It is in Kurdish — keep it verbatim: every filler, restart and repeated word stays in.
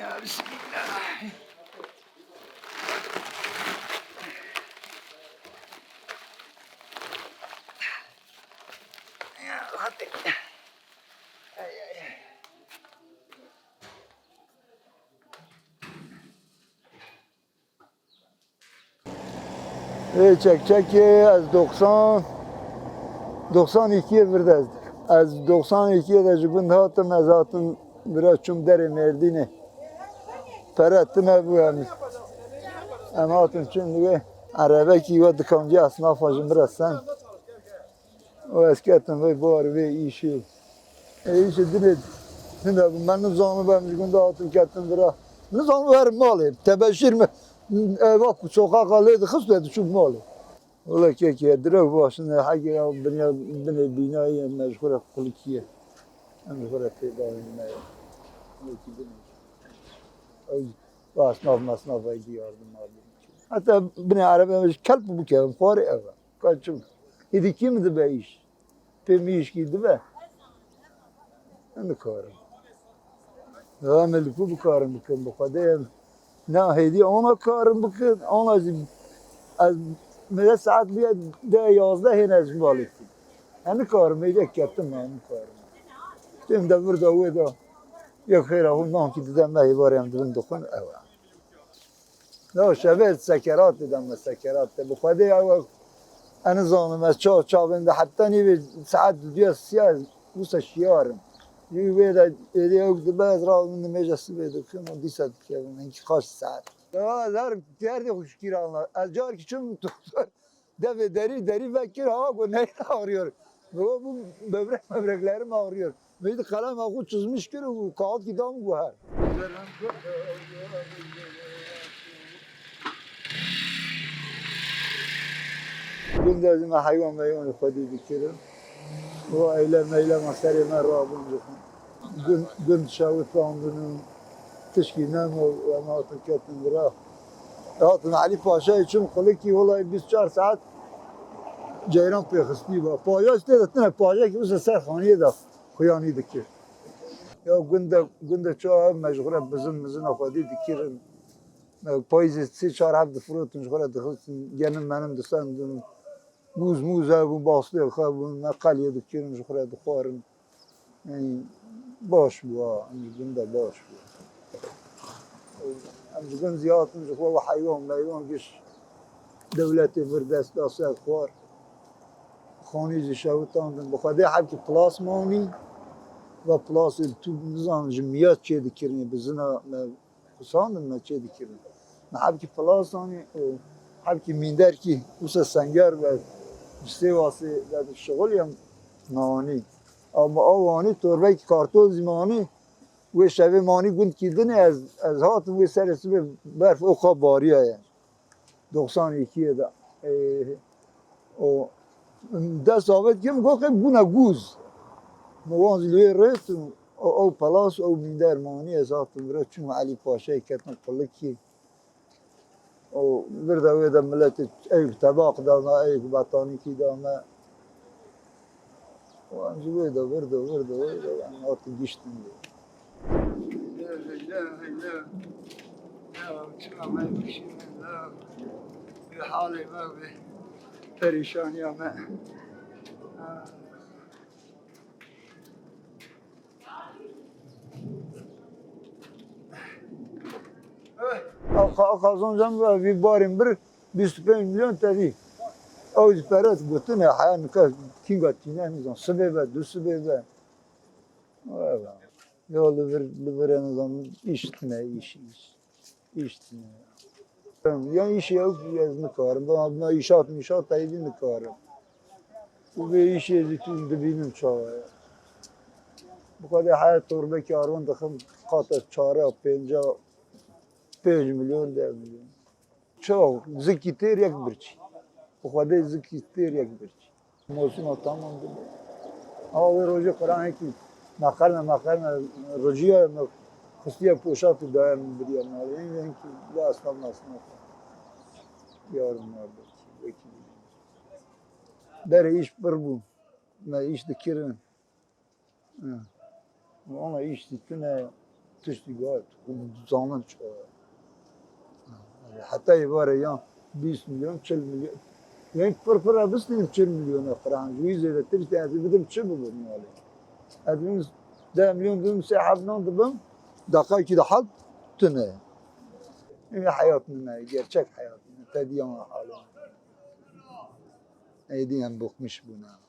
Ya Bismillah. Ya hadi. Ay, ay, ay. Ê çekçekê ez doksan, doksan êkiyê vir dest. Ez doksan êkiyê de ji gund hatim, ez hatim vira çûm derê Mêrdînê. Pere tune bû em. Em hatin çûn wê erebekî we dikandiya esnafa ji min re sen. Û ez ketim vê bar vê îşê. Ê, îşê dinê tune bû. Me nizanibû em ji gund hatin ketin vira. Nizanibû herim malê. Tebeşîr me eva ku soqaqa lê dixist û diçû malê. Wele kekê, direk baş in, heke ya binya, binê bînayê me ji xwe re qulikî ye. Em ji xwe re tê dawîn me. Wekî binê. Ew baş nav mesnavekî yardim mardin. Heta binê erebe ji kelp bikevim, xwarê ev e. Ka çim. Êdî kî min dibe îş? Pê min îşkî dibe? Em nikarin. Ya em li ku bikarin bikin, bi Xwedê em. Na hêdî ana karin bikin, ana jî ez mêze saet bûye deh yazdeh hêne ez ji malê tî. Em nikarin, mêze ketim em nikarin. Têm de vir de wê de. Yek xêra hûn nankî dide me hêvarê em dibin dixwin ew e. Ya şevê sekeratê de me sekerat de. Bi Xwedê ew e, ez nizanim, ez ça çavên de heta nîvê saet dudiya siya wisa şiyar im. Yû wê de êdî ew dibe ez rawim nimêja sibê dikim û dîsa dikevim. Hinkî qaç saet. Ya ez her derdê xwe ji kî re anla. Ez carkî çûm doktor. Devê derî, derî vekir, ha, got, "Neyine ağrıyor?" Got, "Bu böbrek möbreklerim ağrıyor." Mecid qelema xwe çizmiş kir û kağıt kî da min guher. Gund ez me heywan meywan xwedî dikirin. Û eyle meyle me serê me rabûn. Gund, gund şewitandin û tişkî nemo, em hatin ketin vira. Hatin Elî Paşayê çûm qulikî, wela bîst çar saet ceyran pêxistî ba. Paja tê de tine, pajekî wisa ser xaniyê de xuyanî dikir. Ya gund de, gund de ça ev me ji xwe re bizin mizina xwedî dikirin. Me payîzê sê çar heb difirotin, ji xwe re dixistin, genim menim disendin. Mûz mûz hebûn, bastê xwe hebûn, me qeliyê dikirin, ji xwe re dixwarin. Yanî baş bû, ha, em ji gund de baş bû. Em ji gund zî hatin ji xwe we heywan meywan giş dewletê vir dest da ser xwar. Xanî jî şewitandin. Bi Xwedê hebkî plas manî ve plasê tu nizanim ji miya çê dikirin, bi zina me xusandin me çê dikirin. Me hebkî plas anî û hebkî mînderkî wisa senger ve ji Sêwasê ve şixul ye me anî. Ama ew anî torbekî karton zî me anî. Wê şevê me anî gundkî dinê ez, ez hatim wê serê sibê berf oxa bariyaye. Doksan êkiyê de. Ê, o dest avêt kim got ke bûne gûz. Me wan zî li wê rêt û o, ew pelas, ew mînder manî ez hatim vira çûm Elî Paşayê ketim qulikî. Û vir de wê de miletê ewk tebaq da me, ewk betanîkî da me. Û em ji wê de vir de, vir de, vir de, em hatin giştin lê. Lê, lê, lê. Ya, çima me bişînin, la. Bi halê me, bi perîşaniya me. Ha. Ew qa-, qazanca min vî barên bir bîst û pênc milyon tevî. Ew jî pere gotine, heya nika kînga tîne nizan. Sibê be, du sibê be. Wala. Ya li vir, li vir nizan, îş tine, îş, îş. Îş tine. Ya îşê ew ez nikarim. Bana, bana îşat, mîşat teyîdî nikarim. Û vê îşê jî tu dibînim çawa ye. Bi xwedê heya torbekî arvan dixim qata çara, pênca, pênc milyon, deh milyon. Çaw, zikî têr yek birçî. Bi xwedê zikî têr yek birçî. Mosima tamam dibe. Ama wê rojê Qur'anekî meqerne, meqerne rociya me xistiye poşat û daye min biriye malê. Ên, ên ki, ya esnaf, esnaf. Yarın muhabbet. Belki. Berê îş pir bû. Me îş dikirin. Hı. Ama îş dîtine Tiştî got, hûn dizanin çi ye. Heta êvarê yan bîst milyon, çil milyon. Yan pir pir e bistînin çil milyona frank. Ji wî zêdetir jî ez ê bidim çi bibim malê. Ez bim deh milyon bim sê heb nan dibim. Deqayekî de hal tune. Ev heyat nime, gerçek heyat nime. Te diyan halon. Êdî em bokmiş bûne.